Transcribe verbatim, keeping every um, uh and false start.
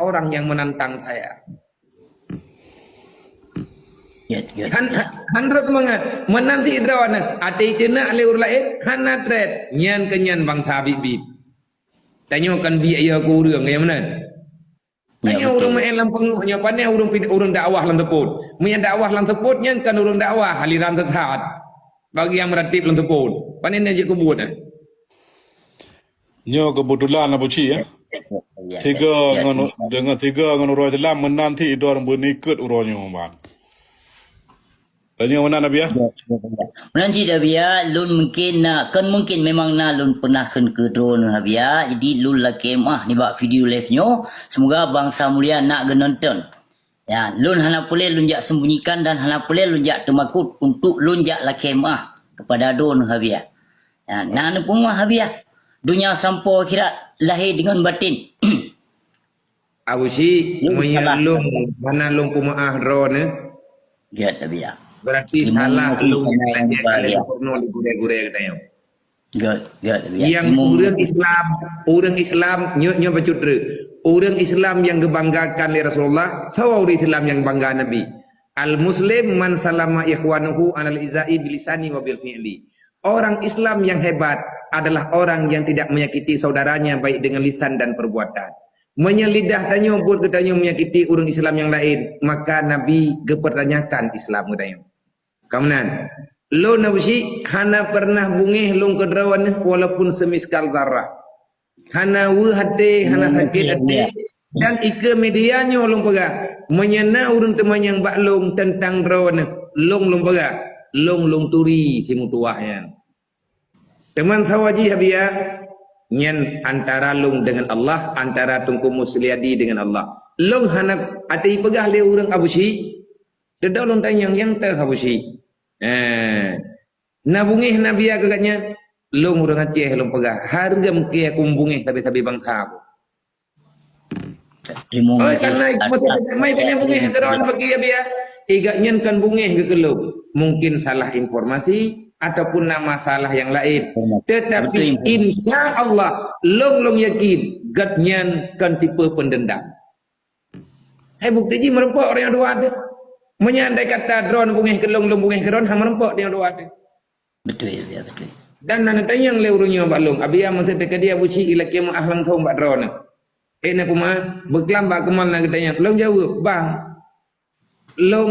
orang yang menantang saya. Gèt, gèt. Han, han rhot mangat. Meunan cit droeneuh, até teunak lé ureueng laén, hana trép. Nyan keuh nyan bansa biet-biet. Tanyoe kan biet yo keu ureueng, nyang meunan. Ya, tanyoe betul. Ureueng meu'en lam peungeuh nyoe, pane ureueng pid-, ureueng dakwah lam seupôt. Meunyo dakwah lam seupôt nyan kan ureueng dakwah, aliran sesat. Bagi nyang meuratéb lam seupôt. Pane na jeuet keu buet, eh? Nyoe keubeutulan Abu Syik, ya. Ya, ya, tiga ya, ngon, ya. Deungon tiga ngon ureueng Islam meunan cit idong beunikot uroe nyoe, ban. Tanya meunan, Abiya? Ya, ya, ya. Meunan cit, Abiya, lôn mungkin na, kon mungkin, memang na lôn peunah kheun keu droeneuh, Abiya. Jadi, lôn lakèe meu'ah nibak video live nyoe. Semoga bansa mulia na geunonton. Ya, lôn hana peureulèe lôn jak sembunyikan dan hana peureulèe lôn jak teumakot untuk lôn jak lakèe meu'ah kepada droeneuh, Abiya. Ya, na neupeumeu'ah, Abiya. Dunia sampoe akhirat, lahé deungon batin. Abu Syik, meunyo lôn hana lôn peumeu'ah droeneuh, gèt, Abiya. Berarti salah lôn nyang lagèe kali peurunoe lé gurèe-gurèe geutanyoe. Gèt, gèt, Abiya. Nyang ureueng Islam, ureueng Islam, nyoe, nyoe bacut treuk. Ureueng Islam nyang geubanggakan lé Rasulullah, saboh ureueng Islam nyang bangga Nabi. Al-Muslim man salama ikhwanuhu anal izai bilisani wa bil fi'li. Orang Islam yang hebat adalah orang yang tidak menyakiti saudaranya baik dengan lisan dan perbuatan. Meunyo lidah tanyoe buet geutanyoe menyakiti ureueng Islam nyang laén, maka Nabi geupertanyakan Islam geutanyoe. Ka meunan, lôn Abu Syik hana pernah beungéh lôn keu droeneuh walaupun semiskal zarah. Hana weueh até, hana sakét até. Dan ikeue media nyoe lôn peugah, meunyo na ureueng teumanyong bak lôn teuntang droeneuh, lôn lôn peugah, lôn lôn turi simeutuwah nyan. Teuma sawa jih, Abiya, nyan antara lôn deungon Allah, antara Teungku Musliadi deungon Allah. Lôn hana até ipeugah lé ureueng Abu Syik, teudoe lôn tanyong nyang teuh Abu Syik. Eh, na beungéh na Abiya keu gobnyan, lôn ureueng Aceh lôn peugah, hareuem keu aku beungéh sabe-sabe bansa. Terima kasih. Mai keuneuk beungéh keu droeneuh bagi Abiya. Igat nyan kan beungéh geuh keu lôn. Mungkin salah informasi ataupun na masalah nyang laén. Tetapi insya Allah, lôn lôn yakin, gobnyan kan tipe peundendam. Hai bukti jih meurumpok ureueng dua teuh. Meunyo andai kata droeneuh beungéh keu lôn, lôn beungéh keu droeneuh, han meurumpok ureueng dua teuh. Beutôi, ya, beutôi. Dan na neutanyong lé ureueng nyoe bak lôn, Abiya, meusé teukeudi Abu Syik ilakèe meu'ah langsong bak droeneuh. Eh, na peumeu'ah, beuklam bak keumal na geutanyong. Lôn jaweueb, bang, lôn